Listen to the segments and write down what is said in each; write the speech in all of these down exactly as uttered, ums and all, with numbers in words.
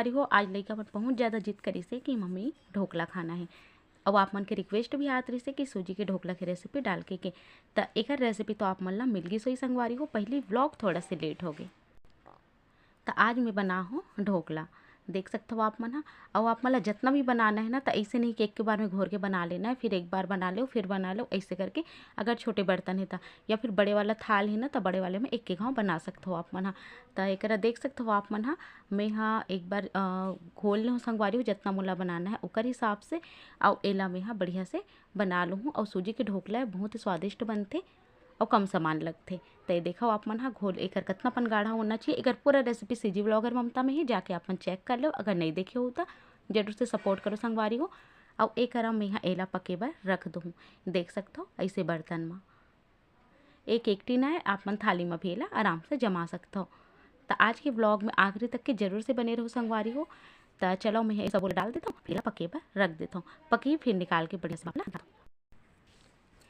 संगवारी हो, आज लइका मन बहुत ज़्यादा जिद करिस हे कि मम्मी ढोकला खाना हे। अउ आप मन के रिक्वेस्ट भी आत रहिस हे कि सूजी के ढोकला के रेसिपी डाल के, के। त एकर रेसिपी तो आप मन ला मिल गिस होही संगवारी हो, पहिली व्लॉग थोड़ा से लेट हो गे। त आज मैं बना हूँ ढोकला, देख सकथव आप मन ह। अउ आप मन ला जतना भी बनाना हे ना, त अइसे नहीं कि एक के बार में घोर के बना लेना हे, फिर एक बार बना लेव, फिर बना लेव, अइसे करके। अगर छोटे बर्तन हे त, या फिर बड़े वाला थाल हे ना, त बड़े वाले में एक एक घाव बना सकथव आप मन ह। त एकरा देख सकथव आप मन ह, मैं ह एक बार, अ, घोल लेहूँ संगवारी हो, जतना मोला बनाना हे ओकर हिसाब से। अउ एला मैं ह बढ़िया से बना लूहूँ। अउ सूजी के ढोकला हे, बहुत ही स्वादिष्ट बनथे अउ कम सामान लगथे। त ये देखव आप मन ह, घोल एकर कतना पन गाढ़ा होना चाहिए। एकर पूरा रेसिपी सीजी व्लॉगर ममता में हे, जाके आप मन चेक कर लेव। अगर नहीं देखे हो त जरूर से सपोर्ट करो संगवारी हो। अउ एकरा मैं ह एला पके बर रख दूहूँ। देख सकथव अइसे बर्तन म एक एक टीना हे, आप मन थाली म भी एला आराम से जमा सकथव। त आज के व्लॉग में आखिरी तक के जरूर से बने रहो संगवारी हो। त चलो मैं ये सब डाल देथव, फिर एला पके बर रख देथव। पकी फिर निकाल के बढ़िया से बाफला।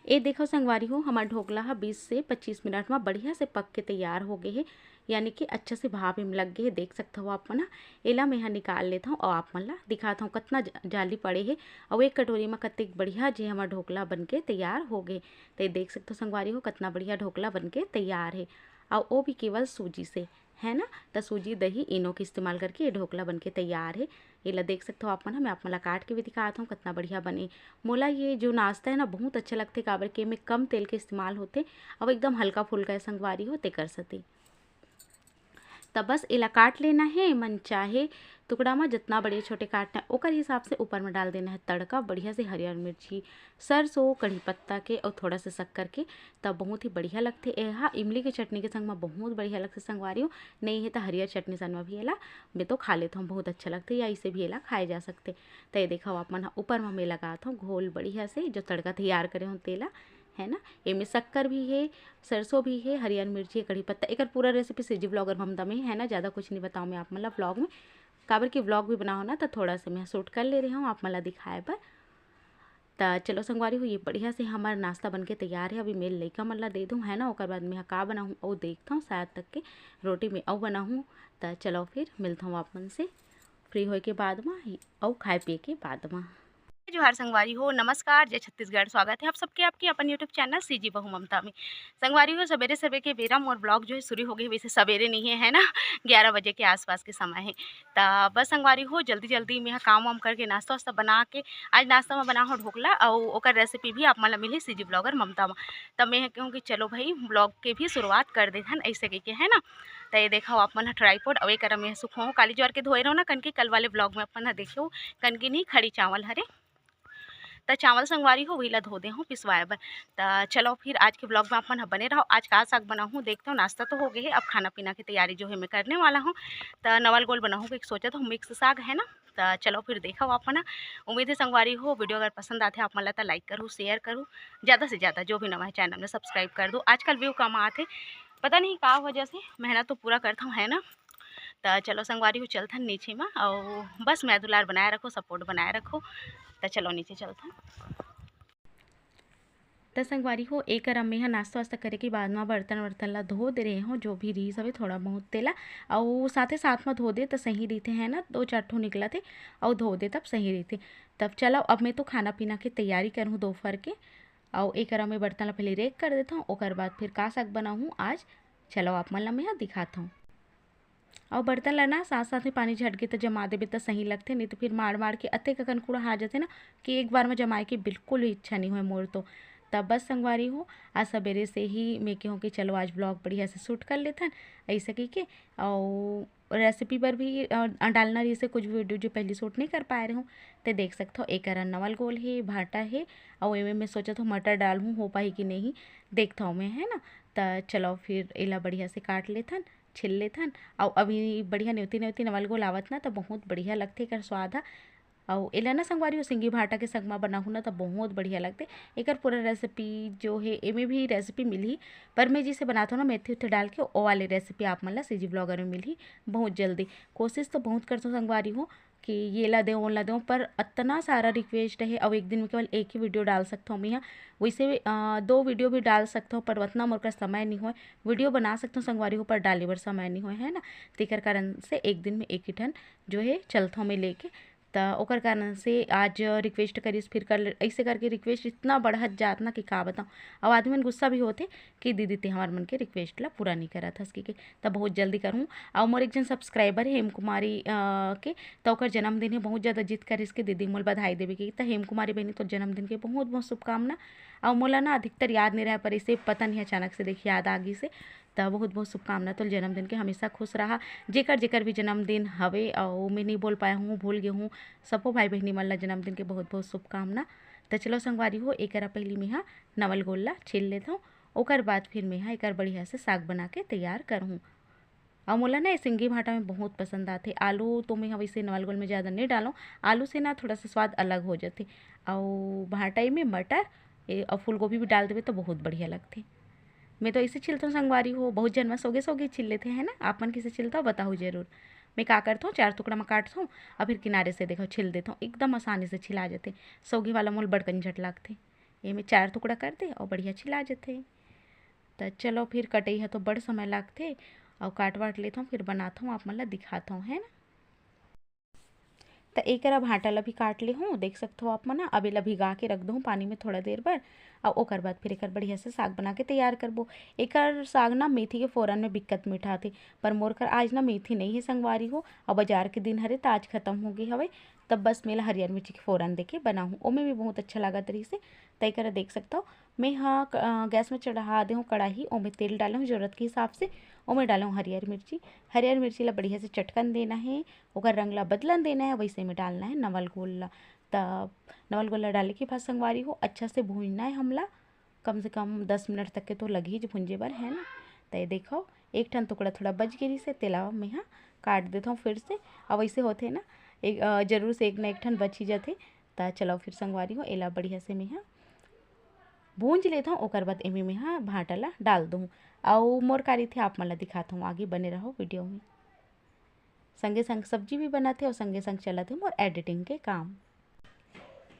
ए देखो संगवारी हो, हमार ढोकला ह बीस से पच्चीस मिनट म बढ़िया से पक के तैयार हो गे हे, यानी कि अच्छा से भाप एम लग गे हे। देख सकथव आप मन ह, एला मैं ह निकाल लेथव अउ आप मन ला दिखाथव कतना ज-, जाली पड़े हे। अउ एक कटोरी म कतेक बढ़िया जे हमार ढोकला बन के तैयार हो गे। त ये देख सकथव संगवारी हो, कतना बढ़िया ढोकला बन के तैयार हे, अउ वो भी केवल सूजी से, है ना। त सूजी, दही, इनो के इस्तेमाल करके ये ढोकला बन के तैयार हे। एला देख सकथव आप मन ह, मैं आप मन ला काट के भी दिखात हव, कतना बढ़िया बने। मोला ये जो नाश्ता हे ना, बहुत अच्छा लगथे, काबर के एमे कम तेल के इस्तेमाल होथे, अउ एकदम हल्का फुल्का हे संगवारी हो, तेकर सेती। त बस एला काट लेना हे मन चाहे टुकड़ा म, जतना बड़े छोटे काटना हे ओकर हिसाब से। ऊपर म डाल देना हे तड़का, बढ़िया से हरियर मिर्ची, सरसों, कढ़ी पत्ता के अउ थोड़ा से शक्कर के। त बहुत ही बढ़िया लगथे एहा, इमली के चटनी के संग म बहुत बढ़िया लगथे संगवारी हो। नहीं हे त हरियर चटनी संग म भी एला मैं तो खा लेथव, बहुत अच्छा लगथे, या इसे भी एला खाए जा सकथे। त ये देखव आप मन ह, ऊपर म मैं लगात हव घोल बढ़िया से, जो तड़का तैयार करे हव तेला, है ना। एमे शक्कर भी हे, सरसों भी हे, हरियर मिर्ची, कढ़ी पत्ता। एकर पूरा रेसिपी सीजी व्लॉगर ममता में हे, है ना, ज़्यादा कुछ नहीं बताओ मैं आप मन ला व्लॉग में, काबर कि व्लॉग भी बनाओ ना, त थोड़ा से मैं शूट कर ले रहे हव आप मन ला दिखाए बर। त चलो संगवारी हो, ये बढ़िया से हमार नाश्ता बन के तैयार हे। अभी मैं लइका मन ला दे दूँ, है ना, ओकर बाद मैं ह का बनाहूँ अउ देखथव, शायद तक के रोटी में अउ बनाहूँ। त चलो फिर मिलथव आप मन से फ्री होए के बाद म अउ खाए पिए के बाद म। जोहार संगवारी हो, नमस्कार, जय छत्तीसगढ़। स्वागत है आप सबके आपके अपन YouTube चैनल सीजी बहू ममता में। संगवारी हो, सवेरे सवेरे के बेरा मोर व्लॉग जो है शुरू हो गए, वैसे सवेरे नहीं है, है ना, ग्यारह बजे के आसपास के समय है। त बस संगवारी हो, जल्दी जल्दी मैं ह काम वाम करके नाश्ता वास्ता बना के, आज नाश्ता में बना हो ढोकला अउ ओकर रेसिपी भी आप मन ला मिली सीजी ब्लॉगर ममता में। तब मैं ह कहूँ कि चलो भाई, व्लॉग के भी शुरुआत कर देथन ऐसे कह के, है ना। त ये देखो आप मन ह ट्राईपोड अउ एकरा में सुखो काली ज्वार के धोए रहो ना कनकी, कल वाले व्लॉग में अपन ह देखियो कनकी नहीं, खड़ी चावल हरे। त चावल संगवारी हो, वही ला धो दे हूँ पिसवाए बर। त चलो फिर आज के व्लॉग में आप मन ह बने रहो। आज का साग बनाहूँ देखते हो, नाश्ता तो हो गए है, अब खाना पीना की तैयारी जो है मैं करने वाला हूँ। त नवल गोल बनाहूँ, एक सोचत हूँ मिक्स साग है ना। त चलो फिर देखो आप मन ह। उम्मीद है संगवारी हो, वीडियो अगर पसंद आते आप मन ला त लाइक करूँ, शेयर करूँ, ज़्यादा से ज़्यादा जो भी नवा है चैनल में सब्सक्राइब कर दो। आजकल व्यू कम आते, पता नहीं का वजह से, मेहनत तो पूरा करता हूँ है ना। त चलो संगवारी हो, चलथन नीचे मा, अउ बस मया दुलार बनाए रखो, सपोर्ट बनाए रखो। त चलो नीचे चलथन। त संगवारी हो, एकरा मेहा नाश्ता वास्ता करे के बाद मा बर्तन वर्तन ला धो दे रहे हो, जो भी रीस हवे थोड़ा बहुत तेला, अउ साथे साथ मा धो दे त सही रहिथे, है ना, दो चार ठो निकलत हे, अउ धो दे तब सही रहिथे। तब चलो, अब मैं तो खाना पीना के तैयारी करहूँ दोपहर के, अउ एकरा मैं बर्तन ला पहले रेक कर देथव, ओकर बाद फिर का साग बनाहूँ आज, चलो आप मन ला मेहा दिखाथव। अउ बर्तन ला ना साथ साथ में पानी झटके त जमा देबे त सही लगथे, नहीं तो फिर माड़ माड़ के अतेक अकन कूड़ा हा जाथे ना कि एक बार में जमाए के बिल्कुल भी इच्छा नहीं होय मोर तो। तब बस संगवारी हो, आज सवेरे से ही मैं कहूँ कि चलो आज व्लॉग बढ़िया से शूट कर लेथन, ऐसे कह के। अउ रेसिपी बर भी, अ, डालना रहिसे कुछ वीडियो जो पहली शूट नहीं कर पाए रहूँ, ते देख सकथव। एकर नवल गोल हे, भाटा हे, अउ एमे मैं सोचत हूँ मटर डालहूँ, हो पाही कि नहीं, देखथव मैं, है ना। त चलो फिर एला बढ़िया से काट लेथन, छिल लेथन। अउ अभी बढ़िया नेवती नेवती नवल गोल आवत ना, त बहुत बढ़िया लगथे एकर स्वाद ह। अउ एला ना संगवारी हो, सिंगी भाटा के संग मा बनाहूँ ना, त बहुत बढ़िया लगथे। एकर पूरा रेसिपी जो हे, एमे भी रेसिपी मिलही, पर मैं जिसे बनाथव ना मेथी उथी डाल के, ओ वाले रेसिपी आप मन ला सीजी ब्लॉगर में मिलही बहुत जल्दी। कोशिश तो बहुत करथव संगवारी हो कि ये ला देव, वो ला देव, पर अतना सारा रिक्वेस्ट हे, अउ एक दिन में केवल एक ही वीडियो डाल सकथव मैं ह। वैसे, अ, दो वीडियो भी डाल सकथव, पर उतना मोर कर समय नहीं होय। वीडियो बना सकथव संगवारी हो, पर डाले बर समय नहीं होय, है ना। तेकर कारण से एक दिन में एक ही ठन जो हे चलथव मैं लेके। त ओकर कारण से आज रिक्वेस्ट करिस, फिर कर ले, ऐसे करके रिक्वेस्ट इतना बढ़त जात ना कि का बताऊँ। अउ आदमी मन गुस्सा भी होथे कि दीदी ते हमार मन के रिक्वेस्ट ला पूरा नहीं करत हस, कि, कि त बहुत जल्दी करहूँ। अउ मोर एक झन सब्सक्राइबर हे हेम कुमारी, अ, के, त ओकर जन्मदिन हे, बहुत ज़्यादा जिद करिस के दीदी मोल बधाई देवे के। त हेम कुमारी बहिनी, तोर जन्मदिन के बहुत बहुत शुभकामना। अउ मोला ना अधिकतर याद नहीं रहे, पर इसे पता नहीं अचानक से देख याद आ गिस हे। त बहुत बहुत शुभकामना तोर जन्मदिन के, हमेशा खुश रहा। जेकर जेकर भी जन्मदिन हवे अउ मैं नहीं बोल पाए हूँ, भूल गे हूँ, सबो भाई बहिनी मन ला जन्मदिन के बहुत बहुत शुभकामना। त चलो संगवारी हो, एकरा पहली मैं ह नवल गोल ला छील लेथव, ओकर बाद फिर मैं ह एकर बढ़िया से साग बना के तैयार करहूँ। अउ मोला ना ये सिंगी भांटा में बहुत पसंद आथे। आलू तो मैं ह वैसे नवल गोल में ज़्यादा नहीं डालूँ, आलू से ना थोड़ा सा स्वाद अलग हो जाथे। अउ भांटा में मटर, ए, अउ फूलगोभी भी डाल देवे तो बहुत बढ़िया लगथे। मैं तो ऐसे छिलथव संगवारी हो, बहुत झन मन सौगे सौगे छिल लेथे, है ना। आप मन कैसे छिलथव, बताहू जरूर। मैं का करथव, चार टुकड़ा में काटथव, अउ फिर किनारे से देखो छिल देथव, एकदम आसानी से छिला जाथे। सौगे वाला मोल बड़कन झट लागथे। ये मैं चार टुकड़ा कर दे अउ बढ़िया छिला जाथे। त चलो फिर कटई ह तो बड़ समय लागथे, अउ काट वाट लेथव, फिर बनाथव, आप मन ला दिखाथव, है ना। त एकरा भांटा ला भी काट ले हूँ, देख सकथव आप मन ह। अब एला भिगा के रख दूँ पानी में थोड़ा देर बर, अउ ओकर बाद फिर एकर बढ़िया से साग बना के तैयार करबो। एकर साग ना मेथी के फोरन में बिकट मीठा आथे, पर मोर कर आज ना मेथी नहीं है संगवारी हो, अउ बाजार के दिन हरे त आज खत्म हो गे हवे, तब बस मेला हरियर मिर्ची के फोरन देके बनाहूँ, ओमे भी बहुत अच्छा लागत रहिस हे। त एकरा देख सकथव, मैं ह क-, अ, गैस में चढ़ा दे हूँ कढ़ाई, ओमे तेल डाले हूँ जरूरत के हिसाब से, ओमे डाले हूँ हरियर मिर्ची। हरियर मिर्ची ला बढ़िया से चटकन देना है, ओकर रंग ला बदलन देना है, वैसे में डालना है नवल गोल ला। त नवल गोल ला डाले के बाद संगवारी हो, अच्छा से भूनना है हमला, कम से कम दस मिनट तक के तो लगही ज भूंजे बर, है ना। त ये देखो, एक ठन टुकड़ा थोड़ा बच गे रहिस हे, तेला मैं ह काट देथव फिर से। अब वैसे होथे ना, एक, अ, जरूर से एक ना एक ठन बच ही जाथे। त चलो फिर संगवारी हो, एला बढ़िया से मैं ह भूंज लेथव, ओकर बाद एमे मैं ह भांटा ला डाल दूँ। अउ मोर का रहिथे, आप मन ला दिखाथव, आगे बने रहो वीडियो में। संगे संग सब्जी भी बनत हे अउ संगे संग चलत हे मोर एडिटिंग के काम।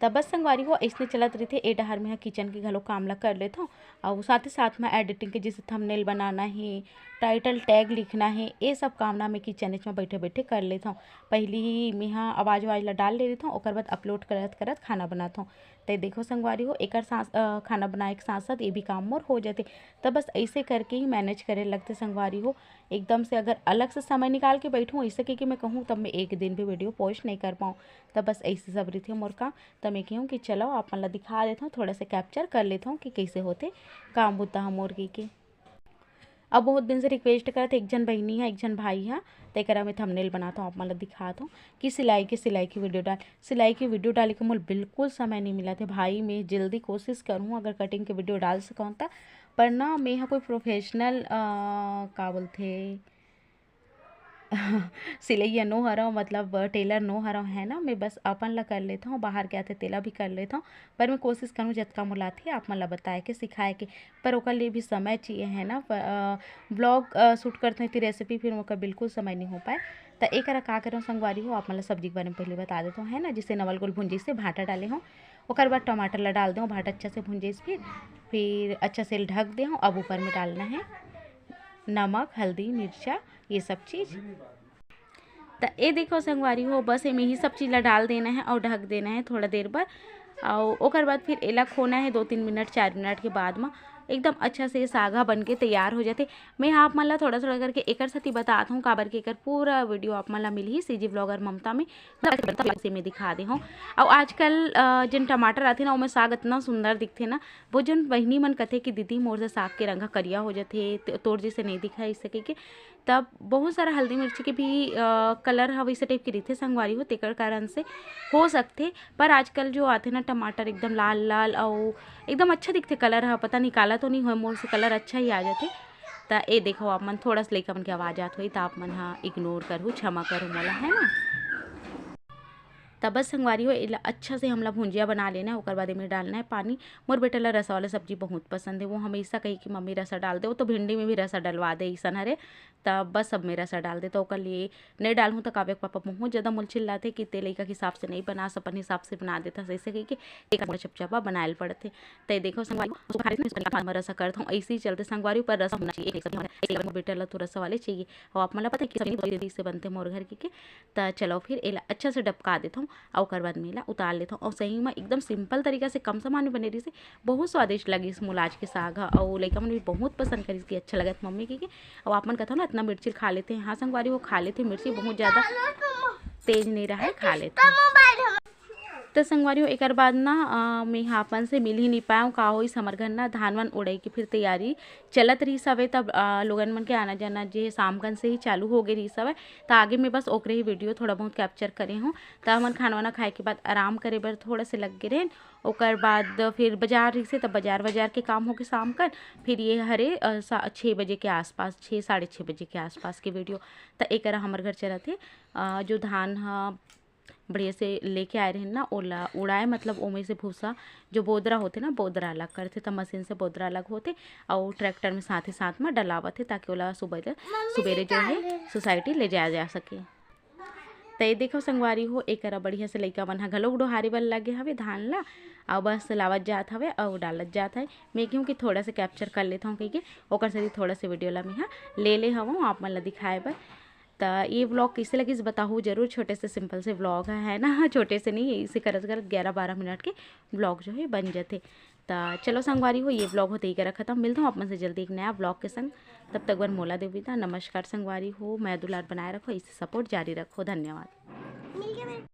त बस संगवारी हो, अइसने चलत रहिथे, ए डहर में ह किचन के घलो काम ला कर लेथव, अउ साथ ही साथ में एडिटिंग के जैसे थंबनेल बनाना हे, टाइटल टैग लिखना हे, ये सब काम ना मैं किचन में बैठे बैठे कर लेथव। पहली ही मैं ह आवाज वाज ला डाल ले रहिथव, ओकर बाद अपलोड करत करत खाना बनाथव। त देखो संगवारी हो, एकर साथ, अ, खाना बनाए के साथ साथ ये भी काम मोर हो जाथे। त बस ऐसे करके ही मैनेज करे लगथे संगवारी हो। एकदम से अगर अलग से समय निकाल के बैठूँ, ऐसे कह के मैं कहूँ, तब मैं एक दिन भी वीडियो पोस्ट नहीं कर पाऊँ। त बस ऐसे सब रहिथे मोर काम। त मैं कहूँ कि चलो आप मन ला दिखा देथव, थोड़ा सा कैप्चर कर लेथव कि कैसे होथे काम बुता ह मोर कह के। अब बहुत दिन से रिक्वेस्ट करत एक झन बहिनी ह, एक झन भाई ह, तेकरा में थंबनेल बनात हूँ, आप मन ल दिखात हूँ कि सिलाई के, सिलाई के वीडियो डाल, सिलाई के वीडियो डाले के मोला बिल्कुल समय नहीं मिलत हे भाई। मैं जल्दी कोशिश करूँ अगर कटिंग के वीडियो डाल सकूँ त, पर ना मैं ह कोई प्रोफेशनल, अ, का बोलथे, सिलइया नो हरव, मतलब टेलर नो हरव, है ना। मैं बस अपन ला कर लेथव, बाहर के आथे तेला भी कर लेथव, पर मैं कोशिश करूँ जतका मोला आथे आप मन ला बताए के, सिखाए के, पर ओकर लिए भी समय चाहिए, है ना। प-, अ, ब्लॉग, अ, शूट करत हूँ, इतनी रेसिपी, फिर ओकर बिल्कुल समय नहीं हो पाए। त एकरा का करव संगवारी हो, आप मन ला सब्जी के बारे में पहले बता देथव, है ना। जैसे नवल गोल भुंजे से भांटा डाले हूँ, ओकर बाद टमाटर ला डाल देव, भांटा अच्छा से भुंजे से, फिर, फिर अच्छा से ढक दे हूँ। अब ऊपर में डालना है नमक, हल्दी, मिर्चा, ये सब चीज़। त ए देखो संगवारी हो, बस एमे ही सब चीज़ ला डाल देना है और ढक देना है थोड़ा देर बर। और ओकर बाद फिर एला खोना है दो तीन मिनट, चार मिनट के बाद म एकदम अच्छा से साग ह बन के तैयार हो जाथे। मैं आप मन ला थोड़ा-थोड़ा करके एकर सेती बतात हूँ, काबर के एकर पूरा वीडियो आप मन ला मिलही सीजी व्लॉगर ममता में, से मैं दिखा दे हूँ। और आजकल, अ, जिन टमाटर आथे ना, ओमे साग इतना सुंदर दिखथे ना, वो जन बहिनी मन कथे कि दीदी मोर से साग के रंग ह करिया हो जाथे, त-, तोर जैसे नहीं दिखाई सके के, तब बहुत सारा हल्दी मिर्ची के भी, अ, कलर ह वैसे टाइप के रहिथे संगवारी हो, तेकर कारण से हो सकथे। पर आजकल जो आथे ना टमाटर एकदम लाल लाल अउ एकदम अच्छा दिखथे कलर ह, पता नहीं काला तो नहीं होय, मोर से कलर अच्छा ही आ जाथे। त ए देखो आप मन थोड़ा सा लइका मन के आवाज़ आत होही त आप मन ह इग्नोर करहु, क्षमा करहु मोला, है ना। त बस संगवारी हो, एला अच्छा से हमला भुंजिया बना लेना है। ओकर बाद एमे डालना है पानी। मोर बेटा ला रसा वाला सब्जी बहुत पसंद है, वो हमेशा कही कि मम्मी रसा डाल दे, वो तो भिंडी में भी रसा डलवा दे, अइसन हरे। त बस अब में रसा डाल दे, त ओकर लिए नहीं डालहूँ त काव्य के पापा बहुत ज़्यादा मोला चिल्लाथे कि ते लइका के हिसाब से नहीं बनास, अपन हिसाब से बना देथस, अइसे कहिके एक मोला चपचपा बनाए ल पड़थे। त ये देखो संगवारी हो, उसको खा लेते हैं, उसको निकाल, मैं रसा करत हूँ, ऐसे ही चलते संगवारी, पर रसा होना चाहिए, एक सब्जी होना चाहिए, ऐसे लगा मोर बेटा ला तो रसा वाले चाहिए। और आप मन ला पता है कि सब्जी नहीं बनती से बनथे मोर घर के, के। त चलो फिर एला अच्छा से डबका देथौं, अउ ओकर बाद में एला उतार लेथौं। अउ सही में एकदम simple तरीका से कम सामान में बने रहिस हे, बहुत स्वादिष्ट लगिस मोला आज के साग ह। अउ लइका मन भी बहुत पसंद करिस कि अच्छा लगत मम्मी के, के। अउ आप मन कथव ना, इतना मिर्ची खा लेथे। हाँ संगवारी हो, खा लेथे मिर्ची, बहुत ज़्यादा तेज नहीं रहे, खा लेथे। त संगवारी हो, एकर बाद ना, अ, मैं यहाँ अपन से मिल ही नहीं पाएँव, का होइस, हमर घर ना धान वान उड़ई के फिर तैयारी चलत रहिस हवे, तब, अ, लोगन मन के आना जाना जे शाम कन से ही चालू हो गे रहिस हवे। त आगे में बस ओकरे ही video थोड़ा बहुत capture करे हूँ। त हमन खाना वाना खाए के बाद आराम करे बर थोड़ा से लग गे रहेन। ओकर बाद फिर बाजार रहिस हे, त बाजार, बाजार के काम होके शाम कन फिर ये हरे, अ, सा-, छः बजे के आसपास, छः, साढ़े छः बजे के आसपास के video। त एकरा हमर घर चलत हे, अ, जो धान ह बढ़िया से लेके आए रहेन ना, ओला उड़ाए, मतलब ओमे से भूसा, जो बोदरा होथे ना, बोदरा अलग करथे, त मशीन से बोदरा अलग होथे, अउ ट्रैक्टर में साथ ही साथ में डलावत हे, ताकि ओला सुबह ले, सुबेरे जो है सोसाइटी ले जाया जा सके। त ये देखो संगवारी हो, एकरा बढ़िया से लइका मन ह घलोक डोहारे बर लगे हवे धान ला, अउ बस लावत जात हवे अउ डालत जात हवे। मैं कहूँ कि थोड़ा से capture कर लेत हूँ, कहिके ओकर सेती थोड़ा से video ला मैं ह ले ले हवं आप मन ला दिखाए बर। त ये vlog कइसे लगिस बताहू जरूर। छोटे से simple से vlog है, है ना, छोटे से नहीं, इसे करत करत ग्यारह बारह मिनट के vlog जो है बन जाथे। त चलो संगवारी हो, ये vlog होते ही करा खत्म। मिलता हूँ आप मन से जल्दी एक नया vlog के संग। तब तक बर मोला देव विदा। नमस्कार संगवारी हो, मया दुलार बनाए रखो, इसे support जारी रखो। धन्यवाद।